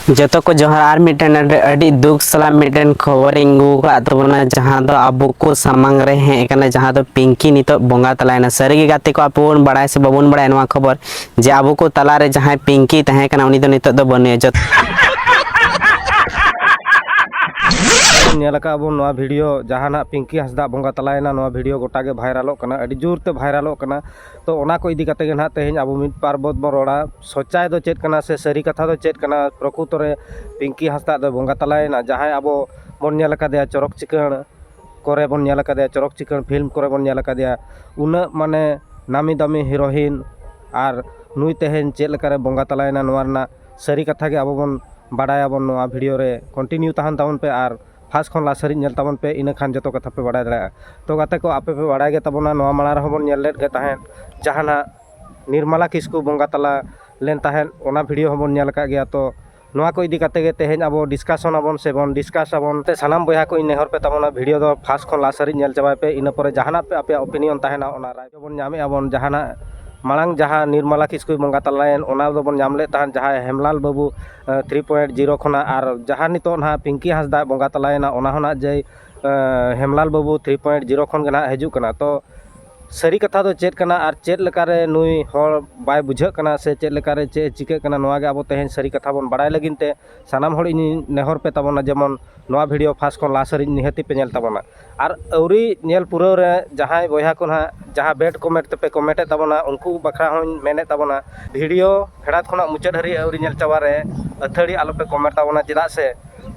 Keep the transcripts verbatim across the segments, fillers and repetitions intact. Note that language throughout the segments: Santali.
ᱡᱚᱛᱚ ᱠᱚ ᱡᱚᱦᱟᱨ᱾ ᱟᱨ ᱢᱤᱫᱴᱮᱱ ᱟᱹᱰᱤ, ᱟᱹᱰᱤ ᱫᱩᱠ ᱥᱟᱞᱟᱜ ᱢᱤᱫᱴᱮᱱ ᱠᱷᱚᱵᱚᱨᱤᱧ ᱟᱹᱜᱩ ᱟᱠᱟᱫ ᱛᱟᱵᱚᱱᱟ, ᱡᱟᱦᱟᱸ ᱫᱚ ᱟᱵᱚ ᱠᱚ ᱥᱟᱢᱟᱝ ᱨᱮ ᱦᱮᱡ ᱟᱠᱟᱱᱟ, ᱡᱟᱦᱟᱸ ᱫᱚ ᱯᱤᱝᱠᱤ ᱱᱤᱛᱚᱜ ᱵᱚᱸᱜᱟ ᱛᱟᱞᱟᱭᱮᱱᱟ᱾ ᱥᱟᱹᱨᱤ ᱜᱮ ᱜᱟᱛᱮ ᱠᱚ, ᱟᱵᱚ ᱵᱚᱱ ᱵᱟᱲᱟᱭᱟ ᱥᱮ ᱵᱟᱵᱚᱱ ᱵᱟᱲᱟᱭᱟ ᱱᱚᱣᱟ ᱠᱷᱚᱵᱚᱨ, ᱡᱮ ᱟᱵᱚ ᱠᱚ ᱛᱟᱞᱟᱨᱮ ᱡᱟᱦᱟᱸᱭ ᱯᱤᱝᱠᱤ ᱛᱟᱦᱮᱸ ᱠᱟᱱᱟ, ᱩᱱᱤ ᱫᱚ ᱱᱤᱛᱚᱜ ᱫᱚ ᱵᱟᱹᱱᱩᱭᱟ᱾ ᱡᱚᱛᱚ ᱧᱮᱞ ᱟᱠᱟᱫ ᱵᱚᱱ ᱱᱚᱣᱟ ᱵᱷᱤᱰᱤᱭᱳ, ᱡᱟᱦᱟᱸ ᱱᱟᱜ ᱯᱤᱝᱠᱤ ᱦᱟᱸᱥᱫᱟ ᱵᱚᱸᱜᱟ ᱛᱟᱞᱟᱭᱮᱱᱟ, ᱱᱚᱣᱟ ᱵᱷᱤᱰᱤᱭᱳ ᱜᱚᱴᱟ ᱜᱮ ᱵᱷᱟᱭᱨᱟᱞᱚᱜ ᱠᱟᱱᱟ, ᱟᱹᱰᱤ ᱡᱳᱨ ᱛᱮ ᱵᱷᱟᱭᱨᱟᱞᱚᱜ ᱠᱟᱱᱟ᱾ ᱛᱚ ᱚᱱᱟ ᱠᱚ ᱤᱫᱤ ᱠᱟᱛᱮ ᱜᱮ ᱱᱟᱦᱟᱜ ᱛᱮᱦᱮᱧ ᱟᱵᱚ ᱢᱤᱫ ᱵᱟᱨ ᱵᱚᱱ ᱨᱚᱲᱟ᱾ ᱥᱚᱪᱟᱭ ᱫᱚ ᱪᱮᱫ ᱠᱟᱱᱟ ᱥᱮ ᱥᱟᱹᱨᱤ ᱠᱟᱛᱷᱟ ᱫᱚ ᱪᱮᱫ ᱠᱟᱱᱟ, ᱯᱨᱚᱠᱩᱛᱚ ᱨᱮ ᱯᱤᱝᱠᱤ ᱦᱟᱸᱥᱫᱟ ᱫᱚ ᱵᱚᱸᱜᱟ ᱛᱟᱞᱟᱭᱮᱱᱟ, ᱡᱟᱦᱟᱸᱭ ᱟᱵᱚ ᱵᱚᱱ ᱧᱮᱞ ᱟᱠᱟᱫᱮᱭᱟ ᱪᱚᱨᱚᱠ ᱪᱤᱠᱟᱹᱲ ᱠᱚᱨᱮ ᱵᱚᱱ ᱧᱮᱞ ᱟᱠᱟᱫᱮᱭᱟ, ᱪᱚᱨᱚᱠ ᱪᱤᱠᱟᱹᱲ ᱯᱷᱤᱞᱢ ᱠᱚᱨᱮ ᱵᱚᱱ ᱧᱮᱞ ᱟᱠᱟᱫᱮᱭᱟ, ᱩᱱᱟᱹᱜ ᱢᱟᱱᱮ ᱱᱟᱢᱤ ᱫᱟᱢᱤ ᱦᱤᱨᱳᱭᱤᱱ, ᱟᱨ ᱱᱩᱭ ᱛᱮᱦᱮᱧ ᱪᱮᱫ ᱞᱮᱠᱟᱨᱮ ᱵᱚᱸᱜᱟ ᱛᱟᱞᱟᱭᱮᱱᱟ, ᱱᱚᱣᱟ ᱨᱮᱱᱟᱜ ᱥᱟᱹᱨᱤ ᱠᱟᱛᱷᱟ ᱜᱮ ᱟᱵᱚ ᱵᱚᱱ ᱵᱟᱰᱟᱭᱟᱵᱚᱱ᱾ ᱱᱚᱣᱟ ᱵᱷᱤᱰᱤᱭᱳ ᱨᱮ ᱠᱚᱱᱴᱤᱱᱤᱭᱩ ᱛᱟᱦᱮᱱ ᱛᱟᱵᱚᱱ ᱯᱮ ᱟᱨ ᱯᱷᱟᱥᱴ ᱠᱷᱚᱱ ᱞᱟᱥᱴ ᱦᱟᱹᱨᱤᱡ ᱧᱮᱞ ᱛᱟᱵᱚᱱ ᱯᱮ, ᱤᱱᱟᱹ ᱠᱷᱟᱱ ᱡᱚᱛᱚ ᱠᱟᱛᱷᱟ ᱯᱮ ᱵᱟᱰᱟᱭ ᱫᱟᱲᱮᱭᱟᱜᱼᱟ᱾ ᱛᱚ ᱜᱟᱛᱮ ᱠᱚ, ᱟᱯᱮ ᱯᱮ ᱵᱟᱰᱟᱭ ᱜᱮ ᱛᱟᱵᱚᱱᱟ, ᱱᱚᱣᱟ ᱢᱟᱲᱟᱝ ᱨᱮᱦᱚᱸ ᱵᱚᱱ ᱧᱮᱞ ᱞᱮᱫ ᱜᱮ ᱛᱟᱦᱮᱸᱫ, ᱡᱟᱦᱟᱸ ᱱᱟᱜ ᱱᱤᱨᱢᱟᱞᱟ ᱠᱤᱥᱠᱩ ᱵᱚᱸᱜᱟ ᱛᱟᱞᱟ ᱞᱮᱱ ᱛᱟᱦᱮᱸᱫ, ᱚᱱᱟ ᱵᱷᱤᱰᱤᱭᱳ ᱦᱚᱸᱵᱚᱱ ᱧᱮᱞ ᱟᱠᱟᱫ ᱜᱮᱭᱟ᱾ ᱛᱚ ᱱᱚᱣᱟ ᱠᱚ ᱤᱫᱤ ᱠᱟᱛᱮ ᱜᱮ ᱛᱮᱦᱮᱧ ᱟᱵᱚ ᱰᱤᱥᱠᱟᱥᱚᱱ ᱟᱵᱚᱱ ᱥᱮ ᱵᱚᱱ ᱰᱤᱥᱠᱟᱥ ᱟᱵᱚᱱ᱾ ᱛᱮ ᱥᱟᱱᱟᱢ ᱵᱚᱭᱦᱟ ᱠᱚ ᱤᱧ ᱱᱮᱦᱚᱨ ᱯᱮ ᱛᱟᱵᱚᱱᱟ, ᱵᱷᱤᱰᱤᱭᱳ ᱫᱚ ᱯᱷᱟᱥᱴ ᱠᱷᱚᱱ ᱞᱟᱥᱴ ᱦᱟᱹᱨᱤᱡ ᱧᱮᱞ ᱪᱟᱵᱟᱭ ᱯᱮ, ᱤᱱᱟᱹ ᱯᱚᱨᱮ ᱡᱟᱦᱟᱱᱟᱜ ᱯᱮ ᱟᱯᱮᱭᱟᱜ ᱚᱯᱤᱱᱤᱭᱚᱱ ᱛᱟᱦᱮᱱᱟ, ᱚᱱᱟ ᱨᱟᱭ ᱵᱚᱱ ᱧᱟᱢᱮᱫᱼᱟ ᱵᱚᱱ᱾ ᱡᱟᱦᱟᱱᱟᱜ ᱢᱟᱲᱟᱝ ᱡᱟᱦᱟᱸ ᱱᱤᱨᱢᱟᱞᱟ ᱠᱤᱥᱠᱩᱭ ᱵᱚᱸᱜᱟ ᱛᱟᱞᱟᱭᱮᱱ, ᱚᱱᱟ ᱫᱚᱵᱚᱱ ᱧᱟᱢ ᱞᱮᱫ ᱛᱟᱦᱮᱸᱫ ᱡᱟᱦᱟᱸᱭ ᱦᱮᱢᱞᱟᱞ ᱵᱟᱹᱵᱩ ᱛᱷᱨᱤ ᱯᱚᱭᱮᱱᱴ ᱡᱤᱨᱳ ᱠᱷᱚᱱᱟᱜ, ᱟᱨ ᱡᱟᱦᱟᱸ ᱱᱤᱛᱚᱜ ᱱᱟᱦᱟᱜ ᱯᱤᱝᱠᱤ ᱦᱟᱸᱥᱫᱟ ᱵᱚᱸᱜᱟ ᱛᱟᱞᱟᱭᱮᱱᱟ, ᱚᱱᱟ ᱦᱚᱸ ᱱᱟᱜ ᱡᱮᱭ ᱦᱮᱢᱞᱟᱞ ᱵᱟᱹᱵᱩ ᱛᱷᱨᱤ ᱯᱚᱭᱮᱱᱴ ᱡᱤᱨᱳ ᱠᱷᱚᱱ ᱜᱮ ᱱᱟᱦᱟᱜ ᱦᱤᱡᱩᱜ ᱠᱟᱱᱟ᱾ ᱛᱚ ᱥᱟᱹᱨᱤ ᱠᱟᱛᱷᱟ ᱫᱚ ᱪᱮᱫ ᱠᱟᱱᱟ ᱟᱨ ᱪᱮᱫ ᱞᱮᱠᱟᱨᱮ ᱱᱩᱭ ᱦᱚᱲ ᱵᱟᱭ ᱵᱩᱡᱷᱟᱹᱜ ᱠᱟᱱᱟ ᱥᱮ ᱪᱮᱫ ᱞᱮᱠᱟᱨᱮ ᱪᱮᱫ ᱮ ᱪᱤᱠᱟᱹᱜ ᱠᱟᱱᱟ, ᱱᱚᱣᱟ ᱜᱮ ᱟᱵᱚ ᱛᱮᱦᱮᱧ ᱥᱟᱹᱨᱤ ᱠᱟᱛᱷᱟ ᱵᱚᱱ ᱵᱟᱲᱟᱭ ᱞᱟᱹᱜᱤᱫ ᱛᱮ ᱥᱟᱱᱟᱢ ᱦᱚᱲ ᱤᱧ ᱱᱮᱦᱚᱨ ᱯᱮ ᱛᱟᱵᱚᱱᱟ, ᱡᱮᱢᱚᱱ ᱱᱚᱣᱟ ᱵᱷᱤᱰᱤᱭᱳ ᱯᱷᱟᱥᱴ ᱠᱷᱚᱱ ᱞᱟᱥᱴ ᱦᱟᱹᱨᱤᱡ ᱱᱤᱦᱟᱹᱛᱤ ᱯᱮ ᱧᱮᱞ ᱛᱟᱵᱚᱱᱟ᱾ ᱟᱨ ᱟᱹᱣᱨᱤ ᱧᱮᱞ ᱯᱩᱨᱟᱹᱣ ᱨᱮ ᱡᱟᱦᱟᱸᱭ ᱵᱚᱭᱦᱟ ᱠᱚ ᱱᱟᱦᱟᱜ ᱡᱟᱦᱟᱸ ᱵᱮᱰ ᱠᱚᱢᱮᱱᱴ ᱛᱮᱯᱮ ᱠᱚᱢᱮᱱᱴ ᱮᱫ ᱛᱟᱵᱚᱱᱟ, ᱩᱱᱠᱩ ᱵᱟᱠᱷᱨᱟ ᱦᱚᱸᱧ ᱢᱮᱱᱮᱫ ᱛᱟᱵᱚᱱᱟ, ᱵᱷᱤᱰᱤᱭᱳ ᱯᱷᱮᱰᱟᱛ ᱠᱷᱚᱱᱟᱜ ᱢᱩᱪᱟᱹᱫ ᱦᱟᱹᱨᱤᱡ ᱟᱹᱣᱨᱤ ᱧᱮᱞ ᱪᱟᱵᱟ ᱨᱮ ᱟᱹᱛᱷᱟᱹᱲᱤ ᱟᱞᱚᱯᱮ ᱠᱚᱢᱮᱱᱴ ᱛᱟᱵᱚᱱᱟ, ᱪᱮᱫᱟᱜ ᱥᱮ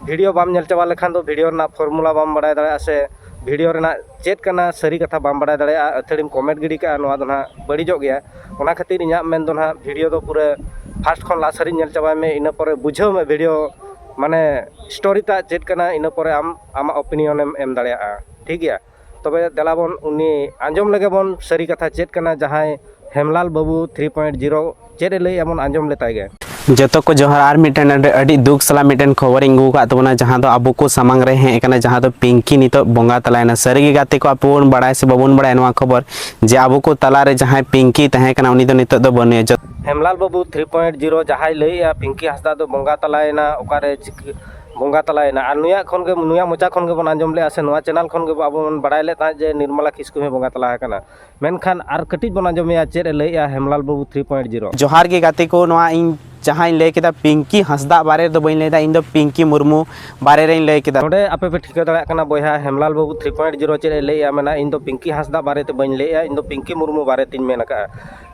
ᱵᱷᱤᱰᱤᱭᱳ ᱵᱟᱢ ᱧᱮᱞ ᱪᱟᱵᱟ ᱞᱮᱠᱷᱟᱱ ᱫᱚ ᱵᱷᱤᱰᱤᱭᱳ ᱨᱮᱱᱟᱜ ᱯᱷᱚᱨᱢᱩᱞᱟ ᱵᱟᱢ ᱵᱟᱲᱟᱭ ᱫᱟᱲᱮᱭᱟᱜᱼᱟ ᱥᱮ ᱵᱷᱤᱰᱤᱭᱳ ᱨᱮᱱᱟᱜ ᱪᱮᱫ ᱠᱟᱱᱟ ᱥᱟᱹᱨᱤ ᱠᱟᱛᱷᱟ ᱵᱟᱢ ᱵᱟᱲᱟᱭ ᱫᱟᱲᱮᱭᱟᱜᱼᱟ᱾ ᱟᱹᱛᱷᱟᱹᱲᱤᱢ ᱠᱚᱢᱮᱱᱴ ᱜᱤᱰᱤ ᱠᱟᱜᱼᱟ, ᱱᱚᱣᱟ ᱫᱚ ᱱᱟᱦᱟᱜ ᱵᱟᱹᱲᱤᱡᱚᱜ ᱜᱮᱭᱟ᱾ ᱚᱱᱟ ᱠᱷᱟᱹᱛᱤᱨ ᱤᱧᱟᱹᱜ ᱢᱮᱱ ᱫᱚ ᱱᱟᱦᱟᱜ ᱵᱷᱤᱰᱤᱭᱳ ᱫᱚ ᱯᱩᱨᱟᱹ ᱯᱷᱟᱥᱴ ᱠᱷᱚᱱ ᱞᱟᱥᱴ ᱦᱟᱹᱨᱤᱡ ᱧᱮᱞ ᱪᱟᱵᱟᱭ ᱢᱮ, ᱤᱱᱟᱹ ᱯᱚᱨᱮ ᱵᱩᱡᱷᱟᱹᱣ ᱢᱮ ᱵᱷᱤᱰᱤᱭᱳ ᱢᱟᱱᱮ ᱥᱴᱳᱨᱤ ᱴᱟᱜ ᱪᱮᱫ ᱠᱟᱱᱟ, ᱤᱱᱟᱹ ᱯᱚᱨᱮ ᱟᱢ ᱟᱢᱟᱜ ᱚᱯᱤᱱᱤᱭᱚᱱ ᱮᱢ ᱮᱢ ᱫᱟᱲᱮᱭᱟᱜᱼᱟ᱾ ᱴᱷᱤᱠ ᱜᱮᱭᱟ, ᱛᱚᱵᱮ ᱫᱮᱞᱟ ᱵᱚᱱ ᱩᱱᱤ ᱟᱸᱡᱚᱢ ᱞᱮᱜᱮ ᱵᱚᱱ ᱥᱟᱹᱨᱤ ᱠᱟᱛᱷᱟ ᱪᱮᱫ ᱠᱟᱱᱟ, ᱡᱟᱦᱟᱸᱭ ᱦᱮᱢᱞᱟᱞ ᱵᱟᱹᱵᱩ ᱛᱷᱨᱤ ᱯᱚᱭᱮᱱᱴ ᱡᱤᱨᱳ ᱪᱮᱫ ᱮ ᱞᱟᱹᱭᱮᱫᱼᱟ ᱵᱚᱱ ᱟᱸᱡᱚᱢ ᱞᱮᱛᱟᱭ ᱜᱮ᱾ ᱡᱚᱛᱚ ᱠᱚ ᱡᱚᱦᱟᱨ᱾ ᱟᱨ ᱢᱤᱫᱴᱮᱱ ᱟᱹᱰᱤ, ᱟᱹᱰᱤ ᱫᱩᱠ ᱥᱟᱞᱟᱜ ᱢᱤᱫᱴᱮᱱ ᱠᱷᱚᱵᱚᱨᱤᱧ ᱟᱹᱜᱩ ᱟᱠᱟᱫ ᱛᱟᱵᱚᱱᱟ, ᱡᱟᱦᱟᱸ ᱫᱚ ᱟᱵᱚ ᱠᱚ ᱥᱟᱢᱟᱝ ᱨᱮ ᱦᱮᱡ ᱟᱠᱟᱱᱟ, ᱡᱟᱦᱟᱸ ᱫᱚ ᱯᱤᱝᱠᱤ ᱱᱤᱛᱚᱜ ᱵᱚᱸᱜᱟ ᱛᱟᱞᱟᱭᱮᱱᱟ᱾ ᱥᱟᱹᱨᱤᱜᱮ ᱜᱟᱛᱮ ᱠᱚ, ᱟᱯᱮ ᱵᱚᱱ ᱵᱟᱲᱟᱭ ᱥᱮ ᱵᱟᱵᱚᱱ ᱵᱟᱲᱟᱭᱟ ᱱᱚᱣᱟ ᱠᱷᱚᱵᱚᱨ ᱡᱮ ᱟᱵᱚ ᱠᱚ ᱛᱟᱞᱟᱨᱮ ᱡᱟᱦᱟᱸᱭ ᱯᱤᱝᱠᱤ ᱛᱟᱦᱮᱸ ᱠᱟᱱᱟ, ᱩᱱᱤ ᱫᱚ ᱱᱤᱛᱚᱜ ᱫᱚ ᱵᱟᱹᱱᱩᱭᱟ? ᱡᱚᱛ- ᱦᱮᱢᱞᱟᱞ ᱵᱟᱹᱵᱩ ᱛᱷᱨᱤ ᱯᱚᱭᱮᱱᱴ ᱡᱤᱨᱳ ᱡᱟᱦᱟᱸᱭ ᱞᱟᱹᱭᱮᱜᱼᱟ ᱯᱤᱝᱠᱤ ᱦᱟᱸᱥᱫᱟ ᱫᱚ ᱵᱚᱸᱜᱟ ᱛᱟᱞᱟᱭᱮᱱᱟ, ᱚᱠᱟᱨᱮ ᱪᱤᱠᱟᱹ ᱵᱚᱸᱜᱟ ᱛᱟᱞᱟᱭᱮᱱᱟ? ᱟᱨ ᱱᱩᱭᱟᱜ ᱠᱷᱚᱱ ᱜᱮ, ᱱᱩᱭᱟᱜ ᱢᱚᱪᱟ ᱠᱷᱚᱱ ᱜᱮᱵᱚᱱ ᱟᱸᱡᱚᱢ ᱞᱮᱜᱼᱟ ᱥᱮ ᱱᱚᱣᱟ ᱪᱮᱱᱮᱞ ᱠᱷᱚᱱ ᱜᱮᱵᱚ ᱟᱵᱚ ᱵᱚᱱ ᱵᱟᱲᱟᱭ ᱞᱮᱫ ᱛᱟᱦᱮᱸᱫ ᱡᱮ ᱱᱤᱨᱢᱚᱞᱟ ᱠᱤᱥᱠᱩ ᱦᱚᱸᱭ ᱵᱚᱸᱜᱟ ᱛᱟᱞᱟ ᱟᱠᱟᱱᱟ᱾ ᱢᱮᱱᱠᱷᱟᱱ ᱟᱨ ᱠᱟᱹᱴᱤᱡ ᱵᱚᱱ ᱟᱸᱡᱚᱢᱮᱭᱟ ᱪᱮᱫ ᱮ ᱞᱟᱹᱭᱮᱜᱼᱟ ᱦᱮᱢᱞᱟᱞ ᱵᱟᱹᱵᱩ ᱛᱷᱨᱤ ᱯᱚᱭᱮᱱᱴ ᱡᱤᱨᱳ᱾ ᱡᱚᱦᱟᱨ ᱜᱮ ᱜᱟᱛᱮ ᱠᱚ, ᱱᱚᱣᱟ ᱤᱧ ᱡᱟᱦᱟᱸᱧ ᱞᱟᱹᱭ ᱠᱮᱫᱟ ᱯᱤᱝᱠᱤ ᱦᱟᱸᱥᱫᱟ ᱵᱟᱨᱮ ᱫᱚ ᱵᱟᱹᱧ ᱞᱟᱹᱭᱫᱟ, ᱤᱧ ᱫᱚ ᱯᱤᱝᱠᱤ ᱢᱩᱨᱢᱩ ᱵᱟᱨᱮ ᱨᱮᱧ ᱞᱟᱹᱭ ᱠᱮᱫᱟ᱾ ᱱᱚᱰᱮ ᱟᱯᱮ ᱯᱮ ᱴᱷᱤᱠᱟᱹ ᱫᱟᱲᱮᱭᱟᱜ ᱠᱟᱱᱟ ᱵᱚᱭᱦᱟ, ᱦᱮᱢᱞᱟᱞ ᱵᱟᱹᱵᱩ ᱛᱷᱨᱤ ᱯᱚᱭᱮᱱᱴ ᱡᱤᱨᱳ ᱪᱮᱫ ᱮ ᱞᱟᱹᱭᱮᱜᱼᱟ, ᱢᱮᱱᱟ ᱤᱧ ᱫᱚ ᱯᱤᱝᱠᱤ ᱦᱟᱸᱥᱫᱟ ᱵᱟᱨᱮ ᱛᱮ ᱵᱟᱹᱧ ᱞᱟᱹᱭᱮᱜᱼᱟ, ᱤᱧ ᱫᱚ ᱯᱤᱝᱠᱤ ᱢᱩᱨᱢᱩ ᱵᱟᱨᱮ ᱛᱤᱧ ᱢᱮᱱ ᱟᱠᱟᱜᱼᱟ᱾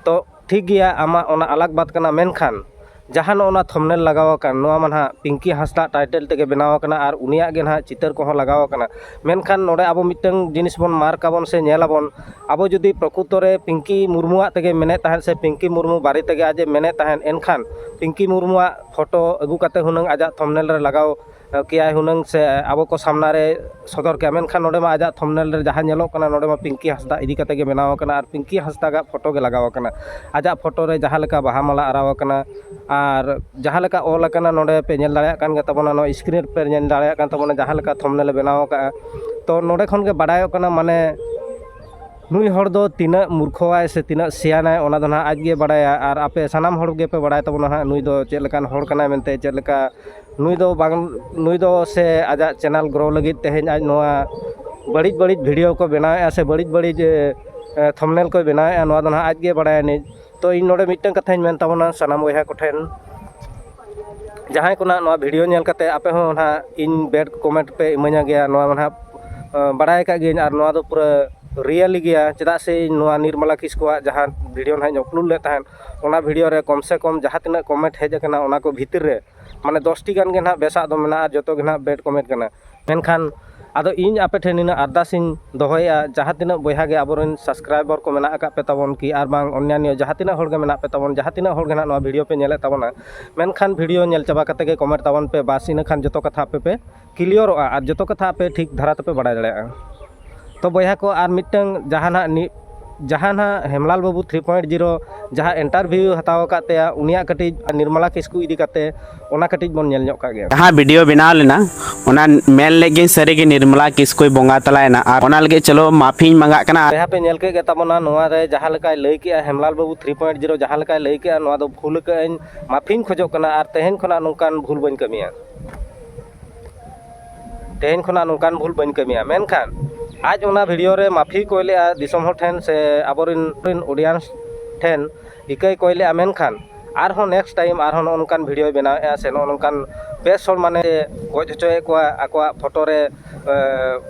ᱛᱚ ᱴᱷᱤᱠ ᱜᱮᱭᱟ, ᱟᱢᱟᱜ ᱚᱱᱟ ᱟᱞᱟᱜᱽ ᱵᱟᱛ ᱠᱟᱱᱟ, ᱢᱮᱱᱠᱷᱟᱱ ᱡᱟᱦᱟᱸ ᱱᱚᱜᱼᱚ ᱱᱟ ᱛᱷᱟᱢᱵᱽᱱᱮᱞ ᱞᱟᱜᱟᱣ ᱟᱠᱟᱱ, ᱱᱚᱣᱟ ᱢᱟ ᱱᱟᱦᱟᱜ ᱯᱤᱝᱠᱤ ᱦᱟᱸᱥᱫᱟ ᱴᱟᱭᱴᱮᱞ ᱛᱮᱜᱮ ᱵᱮᱱᱟᱣ ᱟᱠᱟᱱᱟ ᱟᱨ ᱩᱱᱤᱭᱟᱜ ᱜᱮ ᱱᱟᱦᱟᱜ ᱪᱤᱛᱟᱹᱨ ᱠᱚᱦᱚᱸ ᱞᱟᱜᱟᱣ ᱟᱠᱟᱱᱟ᱾ ᱢᱮᱱᱠᱷᱟᱱ ᱱᱚᱰᱮ ᱟᱵᱚ ᱢᱤᱫᱴᱟᱝ ᱡᱤᱱᱤᱥ ᱵᱚᱱ ᱢᱟᱨᱠ ᱟᱵᱚᱱ ᱥᱮ ᱧᱮᱞ ᱟᱵᱚᱱ, ᱟᱵᱚ ᱡᱩᱫᱤ ᱯᱨᱚᱠᱩᱛᱚ ᱨᱮ ᱯᱤᱝᱠᱤ ᱢᱩᱨᱢᱩᱣᱟᱜ ᱛᱮᱜᱮ ᱢᱮᱱᱮᱫ ᱛᱟᱦᱮᱸᱫ ᱥᱮ ᱯᱤᱝᱠᱤ ᱢᱩᱨᱢᱩ ᱵᱟᱨᱮ ᱛᱮᱜᱮ ᱟᱡ ᱮ ᱢᱮᱱᱮᱫ ᱛᱟᱦᱮᱸᱫ, ᱮᱱᱠᱷᱟᱱ ᱯᱤᱝᱠᱤ ᱢᱩᱨᱢᱩᱣᱟᱜ ᱯᱷᱳᱴᱳ ᱟᱹᱜᱩ ᱠᱟᱛᱮ ᱦᱩᱱᱟᱹᱝ ᱟᱡᱟᱜ ᱛᱷᱟᱢᱵᱽᱱᱮᱞ ᱨᱮ ᱞᱟᱜᱟᱣ ᱠᱮᱭᱟᱭ ᱦᱩᱱᱟᱹᱝ ᱥᱮ ᱟᱵᱚ ᱠᱚ ᱥᱟᱢᱱᱟ ᱨᱮ ᱥᱚᱫᱚᱨ ᱠᱮᱭᱟ᱾ ᱢᱮᱱᱠᱷᱟᱱ ᱱᱚᱰᱮ ᱢᱟ ᱟᱡᱟᱜ ᱛᱷᱟᱢᱵᱽᱱᱮᱞ ᱨᱮ ᱡᱟᱦᱟᱸ ᱧᱮᱞᱚᱜ ᱠᱟᱱᱟ, ᱱᱚᱰᱮ ᱢᱟ ᱯᱤᱝᱠᱤ ᱦᱟᱸᱥᱫᱟ ᱤᱫᱤ ᱠᱟᱛᱮ ᱜᱮ ᱵᱮᱱᱟᱣ ᱟᱠᱟᱱᱟ ᱟᱨ ᱯᱤᱝᱠᱤ ᱦᱟᱸᱥᱫᱟᱜᱟᱜ ᱯᱷᱳᱴᱳ ᱜᱮ ᱞᱟᱜᱟᱣ ᱟᱠᱟᱱᱟ᱾ ᱟᱡᱟᱜ ᱯᱷᱳᱴᱳ ᱨᱮ ᱡᱟᱦᱟᱸ ᱞᱮᱠᱟ ᱵᱟᱦᱟ ᱢᱟᱞᱟ ᱟᱨᱟᱣ ᱟᱠᱟᱱᱟ ᱟᱨ ᱡᱟᱦᱟᱸ ᱞᱮᱠᱟ ᱚᱞ ᱟᱠᱟᱱᱟ, ᱱᱚᱰᱮ ᱯᱮ ᱧᱮᱞ ᱫᱟᱲᱮᱭᱟᱜ ᱠᱟᱱ ᱜᱮ ᱛᱟᱵᱚᱱᱟ, ᱱᱚᱣᱟ ᱥᱠᱨᱤᱱ ᱨᱮᱯᱮ ᱧᱮᱞ ᱫᱟᱲᱮᱭᱟᱜ ᱠᱟᱱ ᱛᱟᱵᱚᱱᱟ, ᱡᱟᱦᱟᱸ ᱞᱮᱠᱟ ᱛᱷᱟᱢᱵᱽᱱᱮᱞ ᱮ ᱵᱮᱱᱟᱣ ᱟᱠᱟᱫᱼᱟ᱾ ᱛᱚ ᱱᱚᱰᱮ ᱠᱷᱚᱱ ᱜᱮ ᱵᱟᱰᱟᱭᱚᱜ ᱠᱟᱱᱟ, ᱢᱟᱱᱮ ᱱᱩᱭ ᱦᱚᱲ ᱫᱚ ᱛᱤᱱᱟᱹᱜ ᱢᱩᱨᱠᱷᱚᱣᱟᱭ ᱥᱮ ᱛᱤᱱᱟᱹᱜ ᱥᱮᱭᱟᱱᱟᱭ, ᱚᱱᱟ ᱫᱚ ᱱᱟᱦᱟᱜ ᱟᱡ ᱜᱮ ᱵᱟᱰᱟᱭᱟ᱾ ᱟᱨ ᱟᱯᱮ ᱥᱟᱱᱟᱢ ᱦᱚᱲ ᱜᱮᱯᱮ ᱵᱟᱰᱟᱭ ᱛᱟᱵᱚᱱᱟ ᱦᱟᱸᱜ, ᱱᱩᱭ ᱫᱚ ᱪᱮᱫ ᱞᱮᱠᱟᱱ ᱦᱚᱲ ᱠᱟᱱᱟᱭ ᱢᱮᱱᱛᱮ, ᱪᱮᱫ ᱞᱮᱠᱟ ᱱᱩᱭ ᱫᱚ ᱵᱟᱝ, ᱱᱩᱭ ᱫᱚ ᱥᱮ ᱟᱡᱟᱜ ᱪᱮᱱᱮᱞ ᱜᱨᱳ ᱞᱟᱹᱜᱤᱫ ᱛᱮᱦᱮᱧ ᱟᱡ ᱱᱚᱣᱟ ᱵᱟᱹᱲᱤᱡ ᱵᱟᱹᱲᱤᱡ ᱵᱷᱤᱰᱤᱭᱳ ᱠᱚ ᱵᱮᱱᱟᱣᱮᱫᱼᱟ ᱥᱮ ᱵᱟᱹᱲᱤᱡ ᱵᱟᱹᱲᱤᱡ, ᱮ, ᱮ, ᱛᱷᱟᱢᱵᱽᱱᱮᱞ ᱠᱚᱭ ᱵᱮᱱᱟᱣᱮᱫᱼᱟ, ᱱᱚᱣᱟ ᱫᱚ ᱱᱟᱦᱟᱜ ᱟᱡ ᱜᱮ ᱵᱟᱰᱟᱭᱟ᱾ ᱱᱤᱡ ᱛᱚ ᱤᱧ ᱱᱚᱰᱮ ᱢᱤᱫᱴᱟᱝ ᱠᱟᱛᱷᱟᱧ ᱢᱮᱱ ᱛᱟᱵᱚᱱᱟ ᱥᱟᱱᱟᱢ ᱵᱚᱭᱦᱟ ᱠᱚᱴᱷᱮᱱ, ᱡᱟᱦᱟᱸᱭ ᱠᱚ ᱱᱟᱦᱟᱜ ᱱᱚᱣᱟ ᱵᱷᱤᱰᱤᱭᱳ ᱧᱮᱞ ᱠᱟᱛᱮ ᱟᱯᱮ ᱦᱚᱸ ᱱᱟᱦᱟᱜ ᱤᱧ ᱵᱮᱰ ᱠᱚᱢᱮᱱᱴ ᱯᱮ ᱤᱢᱟᱹᱧᱟ ᱜᱮᱭᱟ, ᱱᱚᱣᱟ ᱢᱟ ᱱᱟᱦᱟᱜ, ᱮ, ᱵᱟᱲᱟᱭ ᱟᱠᱟᱫ ᱜᱤᱭᱟᱹᱧ ᱟᱨ ᱱᱚᱣᱟ ᱫᱚ ᱯᱩᱨᱟᱹ ᱨᱤᱭᱮᱞᱤ ᱜᱮᱭᱟ᱾ ᱪᱮᱫᱟᱜ ᱥᱮ ᱤᱧ ᱱᱚᱣᱟ ᱱᱤᱨᱢᱚᱞᱟ ᱠᱤᱥᱠᱩᱣᱟᱜ ᱡᱟᱦᱟᱸ ᱵᱷᱤᱰᱤᱭᱳ ᱱᱟᱦᱟᱜ ᱤᱧ ᱟᱯᱞᱳᱰ ᱞᱮᱫ ᱛᱟᱦᱮᱸᱫ, ᱚᱱᱟ ᱵᱷᱤᱰᱤᱭᱳ ᱨᱮ ᱠᱚᱢ ᱥᱮ ᱠᱚᱢ ᱡᱟᱦᱟᱸ ᱛᱤᱱᱟᱹᱜ ᱠᱚᱢᱮᱱᱴ ᱦᱮᱡ ᱟᱠᱟᱱᱟ, ᱚᱱᱟ ᱠᱚ ᱵᱷᱤᱛᱤᱨ ᱨᱮ ᱢᱟᱱᱮ ᱫᱚᱥᱴᱤ ᱜᱟᱱ ᱜᱮ ᱱᱟᱦᱟᱜ ᱵᱮᱥᱟᱜ ᱫᱚ ᱢᱮᱱᱟᱜᱼᱟ, ᱟᱨ ᱡᱚᱛᱚ ᱜᱮ ᱱᱟᱦᱟᱜ ᱵᱮᱰ ᱠᱚᱢᱮᱱᱴ ᱠᱟᱱᱟ᱾ ᱢᱮᱱᱠᱷᱟᱱ ᱟᱫᱚ ᱤᱧ ᱟᱯᱮ ᱴᱷᱮᱱ ᱱᱤᱱᱟᱹᱜ ᱟᱨᱫᱟᱥ ᱤᱧ ᱫᱚᱦᱚᱭᱮᱫᱼᱟ, ᱡᱟᱦᱟᱸ ᱛᱤᱱᱟᱹᱜ ᱵᱚᱭᱦᱟ ᱜᱮ ᱟᱵᱚᱨᱮᱱ ᱥᱟᱵᱥᱠᱨᱟᱭᱵᱟᱨ ᱠᱚ ᱢᱮᱱᱟᱜ ᱟᱠᱟᱫ ᱯᱮ ᱛᱟᱵᱚᱱ ᱠᱤ ᱟᱨ ᱵᱟᱝ ᱚᱱᱭᱟᱱᱭᱚ ᱡᱟᱦᱟᱸ ᱛᱤᱱᱟᱹᱜ ᱦᱚᱲ ᱜᱮ ᱢᱮᱱᱟᱜ ᱯᱮ ᱛᱟᱵᱚᱱ, ᱡᱟᱦᱟᱸ ᱛᱤᱱᱟᱹᱜ ᱦᱚᱲ ᱜᱮ ᱱᱟᱦᱟᱜ ᱱᱚᱣᱟ ᱵᱷᱤᱰᱤᱭᱳ ᱯᱮ ᱧᱮᱞᱮᱫ ᱛᱟᱵᱚᱱᱟ, ᱢᱮᱱᱠᱷᱟᱱ ᱵᱷᱤᱰᱤᱭᱳ ᱧᱮᱞ ᱪᱟᱵᱟ ᱠᱟᱛᱮ ᱜᱮ ᱠᱚᱢᱮᱱᱴ ᱛᱟᱵᱚᱱ ᱯᱮ, ᱵᱟᱥ ᱤᱱᱟᱹ ᱠᱷᱟᱱ ᱡᱚᱛᱚ ᱠᱟᱛᱷᱟ ᱟᱯᱮ ᱯᱮ ᱠᱞᱤᱭᱟᱨᱚᱜᱼᱟ ᱟᱨ ᱡᱚᱛᱚ ᱠᱟᱛᱷᱟ ᱟᱯᱮ ᱴᱷᱤᱠ ᱫᱷᱟᱨᱟ ᱛᱮᱯᱮ ᱵᱟᱲᱟᱭ ᱫᱟᱲᱮᱭᱟᱜᱼᱟ᱾ ᱛᱚ ᱵᱚᱭᱦᱟ ᱠᱚ, ᱟᱨ ᱢᱤᱫᱴᱟᱝ ᱡᱟᱦᱟᱱᱟᱜ ᱱᱤ-, ᱡᱟᱦᱟᱸ ᱱᱟᱦᱟᱜ ᱦᱮᱢᱞᱟᱞ ᱵᱟᱹᱵᱩ ᱛᱷᱨᱤ ᱯᱚᱭᱮᱱᱴ ᱡᱤᱨᱳ ᱡᱟᱦᱟᱸ ᱤᱱᱴᱟᱨᱵᱷᱤᱭᱩ ᱦᱟᱛᱟᱣ ᱟᱠᱟᱫ ᱛᱟᱭᱟ, ᱩᱱᱤᱭᱟᱜ ᱠᱟᱹᱴᱤᱡ ᱱᱤᱨᱢᱚᱞᱟ ᱠᱤᱥᱠᱩ ᱤᱫᱤ ᱠᱟᱛᱮ ᱚᱱᱟ ᱠᱟᱹᱴᱤᱡ ᱵᱚᱱ ᱧᱮᱞ ᱧᱚᱜ ᱠᱟᱜ ᱜᱮᱭᱟ᱾ ᱡᱟᱦᱟᱸ ᱵᱷᱤᱰᱤᱭᱳ ᱵᱮᱱᱟᱣ ᱞᱮᱱᱟ, ᱚᱱᱟ ᱢᱮᱱ ᱞᱮᱫ ᱜᱤᱧ ᱥᱟᱹᱨᱤ ᱜᱮ ᱱᱤᱨᱢᱚᱞᱟ ᱠᱤᱥᱠᱩᱭ ᱵᱚᱸᱜᱟ ᱛᱟᱞᱟᱭᱮᱱᱟ, ᱟᱨ ᱚᱱᱟ ᱞᱟᱹᱜᱤᱫ ᱪᱚᱞᱚ ᱢᱟᱯᱷᱤᱧ ᱢᱟᱸᱜᱟᱜ ᱠᱟᱱᱟ᱾ ᱵᱚᱭᱦᱟ ᱯᱮ ᱧᱮᱞ ᱠᱮᱫ ᱜᱮ ᱛᱟᱵᱚᱱᱟ, ᱱᱚᱣᱟ ᱨᱮ ᱡᱟᱦᱟᱸ ᱞᱮᱠᱟᱭ ᱞᱟᱹᱭ ᱠᱮᱜᱼᱟ, ᱦᱮᱢᱞᱟᱞ ᱵᱟᱹᱵᱩ ᱛᱷᱨᱤ ᱯᱚᱭᱮᱱᱴ ᱡᱤᱨᱳ ᱡᱟᱦᱟᱸ ᱞᱮᱠᱟᱭ ᱞᱟᱹᱭ ᱠᱮᱜᱼᱟ, ᱱᱚᱣᱟ ᱫᱚ ᱵᱷᱩᱞ ᱟᱠᱟᱫ ᱟᱹᱧ, ᱢᱟᱯᱷᱤᱧ ᱠᱷᱚᱡᱚᱜ ᱠᱟᱱᱟ, ᱟᱨ ᱛᱮᱦᱮᱧ ᱠᱷᱚᱱᱟᱜ ᱱᱚᱝᱠᱟᱱ ᱵᱷᱩᱞ ᱵᱟᱹᱧ ᱠᱟᱹᱢᱤᱭᱟ᱾ ᱛᱮᱦᱮᱧ ᱠᱷᱚᱱᱟᱜ ᱱᱚᱝᱠᱟᱱ ᱵᱷᱩᱞ ᱵᱟᱹᱧ ᱠᱟᱹᱢᱤᱭᱟ᱾ ᱢᱮᱱᱠᱷᱟᱱ ᱟᱡ ᱚᱱᱟ ᱵᱷᱤᱰᱤᱭᱳ ᱨᱮ ᱢᱟᱯᱷᱤ ᱠᱚᱭ ᱞᱮᱜᱼᱟ ᱫᱤᱥᱚᱢ ᱦᱚᱲ ᱴᱷᱮᱱ ᱥᱮ ᱟᱵᱚᱨᱮᱱ ᱚᱰᱤᱭᱮᱱᱥ ᱴᱷᱮᱱ ᱤᱠᱟᱹᱭ ᱠᱚᱭ ᱞᱮᱜᱼᱟ, ᱢᱮᱱᱠᱷᱟᱱ ᱟᱨᱦᱚᱸ ᱱᱮᱠᱥᱴ ᱴᱟᱭᱤᱢ ᱟᱨᱦᱚᱸ ᱱᱚᱜᱼᱚ ᱱᱚᱝᱠᱟᱱ ᱵᱷᱤᱰᱤᱭᱳᱭ ᱵᱮᱱᱟᱣᱮᱫᱼᱟ ᱥᱮ ᱱᱚᱜᱼᱚ ᱱᱚᱝᱠᱟᱱ ᱵᱮᱥ ᱦᱚᱲ ᱢᱟᱱᱮ ᱜᱚᱡ ᱦᱚᱪᱚᱭᱮᱫ ᱠᱚᱣᱟ, ᱟᱠᱚᱣᱟᱜ ᱯᱷᱳᱴᱳ ᱨᱮ ᱮ,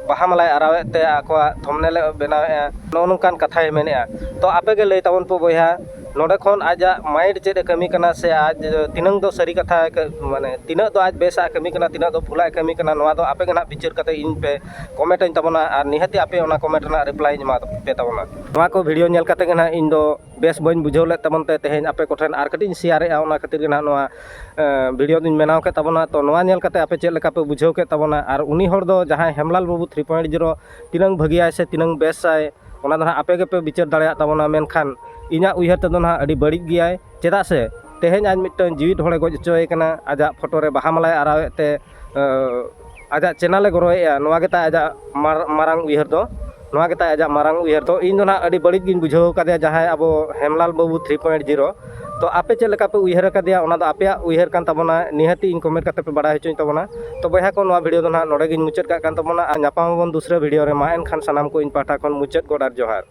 ᱵᱟᱦᱟ ᱢᱟᱞᱟᱭ ᱟᱨᱟᱣᱮᱫ ᱛᱮ ᱟᱠᱚᱣᱟᱜ ᱛᱷᱟᱢᱵᱽᱱᱮᱞ ᱮ ᱵᱮᱱᱟᱣᱮᱫᱼᱟ, ᱱᱚᱜᱼᱚ ᱱᱚᱝᱠᱟᱱ ᱠᱟᱛᱷᱟᱭ ᱢᱮᱱᱮᱫᱼᱟ᱾ ᱛᱚ ᱟᱯᱮ ᱜᱮ ᱞᱟᱹᱭ ᱛᱟᱵᱚᱱ ᱯᱮ ᱵᱚᱭᱦᱟ, ᱱᱚᱰᱮ ᱠᱷᱚᱱ ᱟᱡᱟᱜ ᱢᱟᱭᱤᱱᱰ ᱪᱮᱫ ᱮ ᱠᱟᱹᱢᱤ ᱠᱟᱱᱟ ᱥᱮ ᱟᱡ ᱛᱤᱱᱟᱹᱝ ᱫᱚ ᱥᱟᱹᱨᱤ ᱠᱟᱛᱷᱟ ᱠᱟᱹ-, ᱢᱟᱱᱮ ᱛᱤᱱᱟᱹᱜ ᱫᱚ ᱟᱡ ᱵᱮᱥᱟᱜ ᱮ ᱠᱟᱹᱢᱤ ᱠᱟᱱᱟ, ᱛᱤᱱᱟᱹᱜ ᱫᱚ ᱵᱷᱩᱞᱟᱜ ᱮ ᱠᱟᱹᱢᱤ ᱠᱟᱱᱟ, ᱱᱚᱣᱟ ᱫᱚ ᱟᱯᱮ ᱜᱮ ᱱᱟᱦᱟᱜ ᱵᱤᱪᱟᱹᱨ ᱠᱟᱛᱮ ᱤᱧ ᱯᱮ ᱠᱚᱢᱮᱱᱴ ᱟᱹᱧ ᱛᱟᱵᱚᱱᱟ, ᱟᱨ ᱱᱤᱦᱟᱹᱛᱤ ᱟᱯᱮ ᱚᱱᱟ ᱠᱚᱢᱮᱱᱴ ᱨᱮᱱᱟᱜ ᱨᱤᱯᱞᱟᱭ ᱤᱧ ᱮᱢᱟ ᱯᱮ ᱛᱟᱵᱚᱱᱟ᱾ ᱱᱚᱣᱟ ᱠᱚ ᱵᱷᱤᱰᱤᱭᱳ ᱧᱮᱞ ᱠᱟᱛᱮ ᱜᱮ ᱱᱟᱦᱟᱜ ᱤᱧ ᱫᱚ ᱵᱮᱥ ᱵᱟᱹᱧ ᱵᱩᱡᱷᱟᱹᱣ ᱞᱮᱫ ᱛᱟᱵᱚᱱ ᱛᱮ ᱛᱮᱦᱮᱧ ᱟᱯᱮ ᱠᱚᱴᱷᱮᱱ ᱟᱨ ᱠᱟᱹᱴᱤᱡ ᱤᱧ ᱥᱮᱭᱟᱨᱮᱜᱼᱟ, ᱚᱱᱟ ᱠᱷᱟᱹᱛᱤᱨ ᱜᱮ ᱱᱟᱦᱟᱜ ᱱᱚᱣᱟ ᱮ, ᱵᱷᱤᱰᱤᱭᱳ ᱫᱚᱧ ᱵᱮᱱᱟᱣ ᱠᱮᱫ ᱛᱟᱵᱚᱱᱟ᱾ ᱛᱚ ᱱᱚᱣᱟ ᱧᱮᱞ ᱠᱟᱛᱮ ᱟᱯᱮ ᱪᱮᱫ ᱞᱮᱠᱟ ᱯᱮ ᱵᱩᱡᱷᱟᱹᱣ ᱠᱮᱫ ᱛᱟᱵᱚᱱᱟ? ᱟᱨ ᱩᱱᱤ ᱦᱚᱲ ᱫᱚ ᱡᱟᱦᱟᱸᱭ ᱦᱮᱢᱞᱟᱞ ᱵᱟᱹᱵᱩ ᱛᱷᱨᱤ ᱯᱚᱭᱮᱱᱴ ᱡᱤᱨᱳ ᱛᱤᱱᱟᱹᱝ ᱵᱷᱟᱹᱜᱤᱭᱟᱭ ᱥᱮ ᱛᱤᱱᱟᱹᱝ ᱵᱮᱥᱟᱭ, ᱚᱱᱟ ᱫᱚ ᱱᱟᱦᱟᱜ ᱟᱯᱮ ᱜᱮᱯᱮ ᱵᱤᱪᱟᱹᱨ ᱫᱟᱲᱮᱭᱟᱜ ᱛᱟᱵᱚᱱᱟ᱾ ᱢᱮᱱᱠᱷᱟᱱ ᱤᱧᱟᱹᱜ ᱩᱭᱦᱟᱹᱨ ᱛᱮᱫᱚ ᱱᱟᱦᱟᱜ ᱟᱹᱰᱤ ᱵᱟᱹᱲᱤᱡ ᱜᱮᱭᱟᱭ᱾ ᱪᱮᱫᱟᱜ ᱥᱮ ᱛᱮᱦᱮᱧ ᱟᱡ ᱢᱤᱫᱴᱟᱝ ᱡᱤᱣᱤᱫ ᱦᱚᱲᱮ ᱜᱚᱡ ᱦᱚᱪᱚᱭᱮ ᱠᱟᱱᱟ, ᱟᱡᱟᱜ ᱯᱷᱳᱴᱳ ᱨᱮ ᱵᱟᱦᱟ ᱢᱟᱞᱟᱭ ᱟᱨᱟᱣᱮᱫ ᱛᱮ, ᱮ, ᱟᱡᱟᱜ ᱪᱮᱱᱮᱞᱮ ᱜᱨᱳᱭᱮᱫᱼᱟ᱾ ᱱᱚᱣᱟ ᱜᱮᱛᱟᱭ ᱟᱡᱟᱜ ᱢᱟᱨ-, ᱢᱟᱨᱟᱝ ᱩᱭᱦᱟᱹᱨ ᱫᱚ᱾ ᱱᱚᱣᱟ ᱜᱮᱛᱟᱭ ᱟᱡᱟᱜ ᱢᱟᱨᱟᱝ ᱩᱭᱦᱟᱹᱨ ᱫᱚ᱾ ᱤᱧ ᱫᱚ ᱱᱟᱦᱟᱜ ᱟᱹᱰᱤ ᱵᱟᱹᱲᱤᱡ ᱜᱤᱧ ᱵᱩᱡᱷᱟᱹᱣ ᱠᱟᱫᱮᱭᱟ ᱡᱟᱦᱟᱸᱭ ᱟᱵᱚ ᱦᱮᱢᱞᱟᱞ ᱵᱟᱹᱵᱩ ᱛᱷᱨᱤ ᱯᱚᱭᱮᱱᱴ ᱡᱤᱨᱳ᱾ ᱛᱚ ᱟᱯᱮ ᱪᱮᱫ ᱞᱮᱠᱟ ᱯᱮ ᱩᱭᱦᱟᱹᱨ ᱟᱠᱟᱫᱮᱭᱟ, ᱚᱱᱟ ᱫᱚ ᱟᱯᱮᱭᱟᱜ ᱩᱭᱦᱟᱹᱨ ᱠᱟᱱ ᱛᱟᱵᱚᱱᱟ, ᱱᱤᱦᱟᱹᱛᱤ ᱤᱧ ᱠᱚᱢᱮᱱᱴ ᱠᱟᱛᱮ ᱯᱮ ᱵᱟᱲᱟᱭ ᱦᱚᱪᱚᱧ ᱛᱟᱵᱚᱱᱟ᱾ ᱛᱚ ᱵᱚᱭᱦᱟ ᱠᱚ, ᱱᱚᱣᱟ ᱵᱷᱤᱰᱤᱭᱳ ᱫᱚ ᱱᱟᱦᱟᱜ ᱱᱚᱰᱮ ᱜᱤᱧ ᱢᱩᱪᱟᱹᱫ ᱠᱟᱜ ᱠᱟᱱ ᱛᱟᱵᱚᱱᱟ, ᱟᱨ ᱧᱟᱯᱟᱢ ᱟᱵᱚᱱ ᱫᱩᱥᱨᱟᱹ ᱵᱷᱤᱰᱤᱭᱳ ᱨᱮ᱾ ᱢᱟ ᱮᱱᱠᱷᱟᱱ ᱥᱟᱱᱟᱢ ᱠᱚ ᱤᱧ ᱯᱟᱦᱴᱟ ᱠᱷᱚᱱ ᱢᱩᱪᱟᱹᱫ ᱜᱚᱰ ᱟᱨ ᱡᱚᱦᱟᱨ᱾